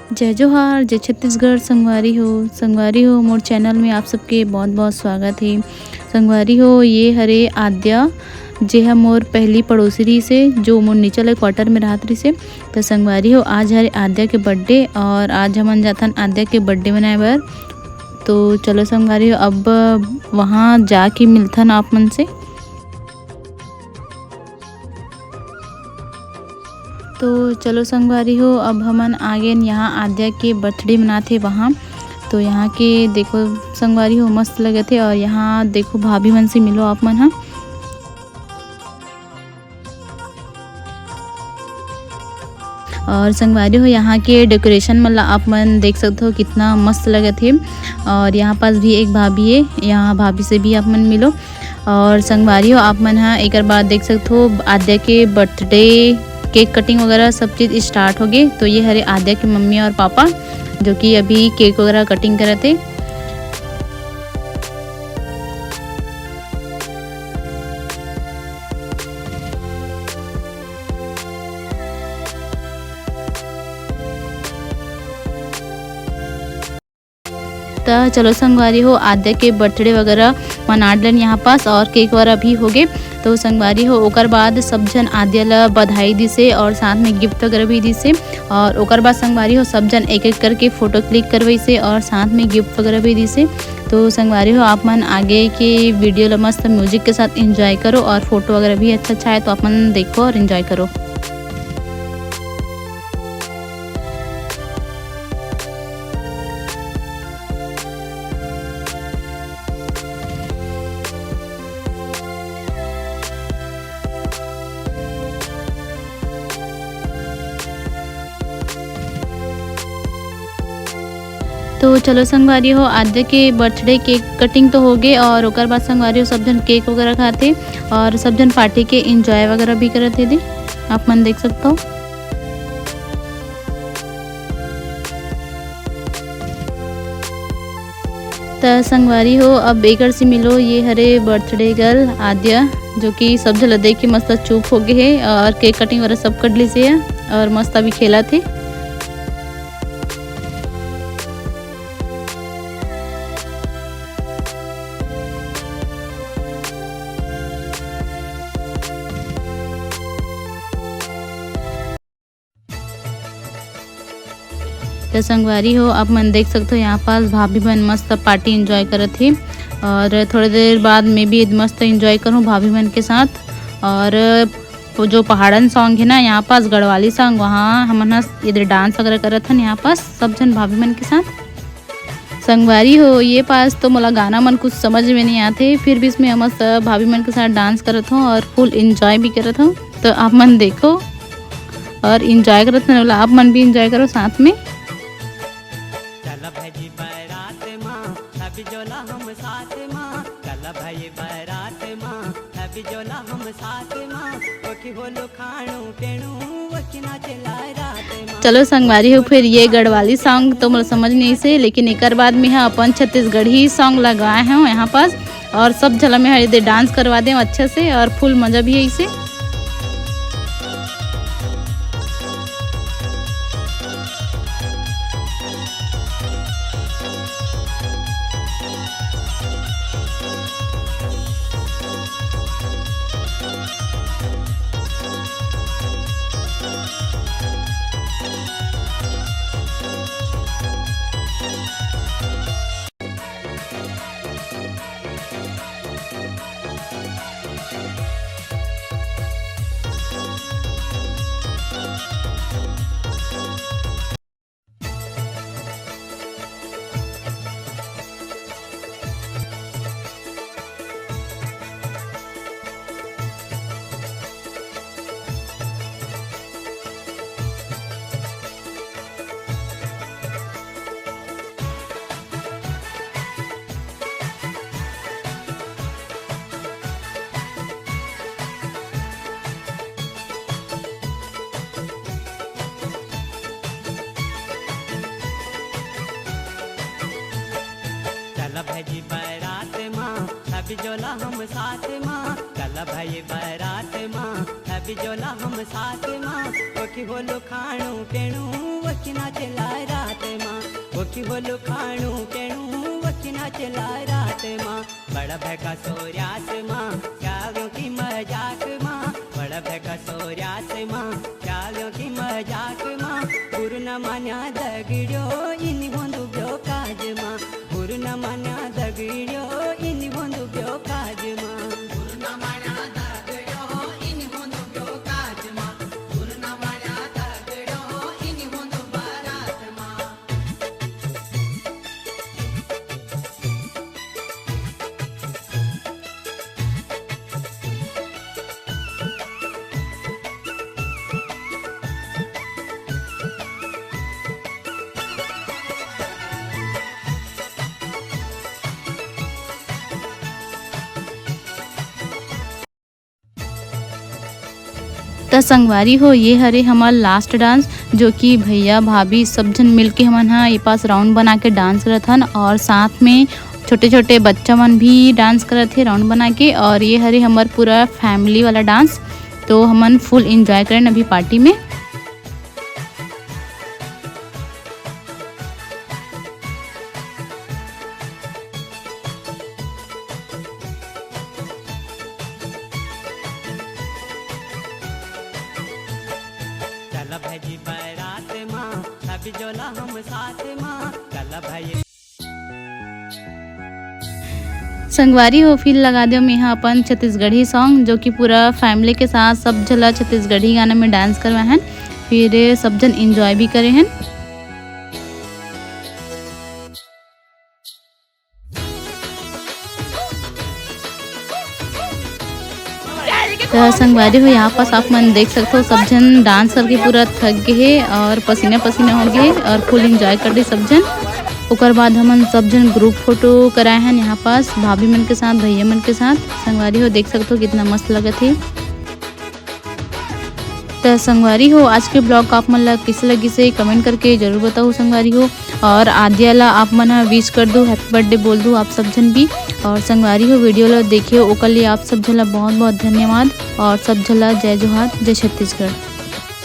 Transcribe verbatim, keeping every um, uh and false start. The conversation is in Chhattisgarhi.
जय जोहार, जय छत्तीसगढ़। संगवारी हो, संगवारी हो, मोर चैनल में आप सबके बहुत बहुत स्वागत हे। संगवारी हो, ये हरे आद्या, जे ह मोर पहली पड़ोसी रहिस हे, जो मोर नीचे वाले क्वार्टर में रहत रहिस हे। तो संगवारी हो, आज हरे आद्या के बर्थडे और आज हमन जाथन आद्या के बर्थडे मनाए बर। तो चलो संगवारी हो, अब वहाँ जाके मिलथन आप मन से। तो चलो संगवारी हो, अब हमन आ गेन यहाँ आद्या के बर्थडे मनाथे वहाँ। तो यहाँ के देखो संगवारी हो, मस्त लगत हे। और यहाँ देखो भाभी मन से मिलो आप मन ह। और संगवारी हो, यहाँ के डेकोरेशन मन ला आप मन देख सकते हो, कितना मस्त लगत हे। और यहाँ पास भी एक भाभी है, यहाँ भाभी से भी आप मन मिलो। और संगवारी हो, आप मन ह एकर बाद देख सकते हो, आद्या के बर्थडे केक कटिंग वगैरह सब चीज़ स्टार्ट हो गए। तो ये हरे आद्या के मम्मी और पापा, जो कि अभी केक वगैरह कटिंग करत हे। त चलो संगवारी हो, आद्या के बर्थडे वगैरह मना डलन यहाँ पास और केक वगैरह भी हो गए। तो संगवारी हो, ओकर बाद सब झन आद्या ला बधाई दिसे और साथ में गिफ्ट वगैरह भी दिसे। और ओकर बाद संगवारी हो, सब झन एक एक करके फ़ोटो क्लिक करवाइसे और साथ में गिफ्ट वगैरह भी दिसे। तो संगवारी हो, आप मन आगे के वीडियो ला मस्त म्यूजिक के साथ एंजॉय करो और फ़ोटो वगैरह भी अच्छा अच्छा है तो आप मन देखो और एंजॉय करो। तो चलो संगवारी हो, आद्या के बर्थडे केक कटिंग तो हो गए और ओकर बाद संगवारी हो, सब झन केक वगैरह खाथे और सब झन पार्टी के एंजॉय वगैरह भी करत हे दी, आप मन देख सकते हो। त संगवारी हो, अब एकर से मिलो, ये हरे बर्थडे गर्ल आद्या, जो कि सब झन ला देख के मस्त चुप हो गए हे और केक कटिंग वगैरह सब कर लीस हे और मस्त अभी खेलत हे। तो संगवारी हो, आप मन देख सकते हो, यहाँ पास भाभी मन मस्त पार्टी एंजॉय करत हे और थोड़ी देर बाद मैं भी मस्त एंजॉय करूँ भाभी मन के साथ। और वो जो पहाड़न सॉन्ग है ना, यहाँ पास गढ़वाली सॉन्ग, वहाँ हमन ह इधर डांस वगैरह करत हन यहाँ पास सब झन भाभी मन के साथ। संगवारी हो, ये पास तो मोला गाना मन कुछ समझ में नहीं आते, फिर भी इसमें हमन सब भाभी मन के साथ डांस करत हूँ और फुल एंजॉय भी करत हूँ। तो आप मन देखो और एंजॉय करत हन, आप मन भी एंजॉय करो साथ में। चल भजी बारात मा, सब जोला हम साथ मा। चल भई बारात मा, सब जोला हम साथ मा। ओखी होलो खाणू पेणू, ओखी नाचेला रात मा। चलो संगवारी हो, फिर ये गढ़वाली सॉन्ग तो मोला समझ नहीं से, लेकिन एकर बाद में ह अपन छत्तीसगढ़ी सॉन्ग लगवाए हूँ यहाँ पास, और सब झला में हर दे डांस करवा दे अच्छे से, और फुल मजा भी है इसे। चल भजी बारात मा, सब जोला हम साथ मा। चल भई बारात मा, सब जोला हम साथ मा। ओखी होलो खाणू पेणू, ओखी नाचेला रात। बोलो खाणू केणू वचना चला रात मा, बड़ भैका सोर्यास मा, काव्यों की मजाक मा, बड़ भैका सोर्यास मा, काव्यों की मजाक मा, गुरु न मान्या दगड़ो इन होंदु ब्यो काज मा, गुरु न मान्या दगड़ो इन होंदु ब्यो काज मा। त संगवारी हो, ये हरे हमर लास्ट डांस, जो कि भैया, भाभी, सब झन मिलके हमन ह ये पास राउंड बना के डांस करत हन और साथ में छोटे-छोटे बच्चा मन भी डांस करत हे राउंड बना के। और ये हरे हमर पूरा फैमिली वाला डांस, तो हमन फुल एंजॉय करेन अभी पार्टी में। चल भाई जी बारात मा, सब जोला हम साथ मा, चल भाई। संगवारी हो, फिर लगा देव मेहा अपन छत्तीसगढ़ी सॉन्ग, जो कि पूरा फैमिली के साथ सब झला छत्तीसगढ़ी गाना में डांस करवा हन। फिर सब झन एंजॉय भी करे हन। त संगवारी हो, यहाँ पास आप मन देख सकते हो, सब झन डांस करके पूरा थक गए हे और पसीना पसीना हो गए हे और फुल एंजॉय कर रहे सब झन। ओकर बाद हमन सब झन ग्रुप फोटो कराए हन यहाँ पास भाभी मन के साथ, भैया मन के साथ। संगवारी हो, देख सकते हो कितना मस्त लगत हे। त संगवारी हो, आज के ब्लॉग आप मन ला किसे लगिस हे, कमेंट करके जरूर बताओ संगवारी हो। और आद्या ला आप मन ह विश कर दो, हैप्पी बर्थडे बोल दो आप सब झन भी। और संगवारी हो, वीडियो ला देखे हो, ओकर लिए आप सब झन ला बहुत बहुत धन्यवाद। और सब झन ला जय जोहार, जय छत्तीसगढ़।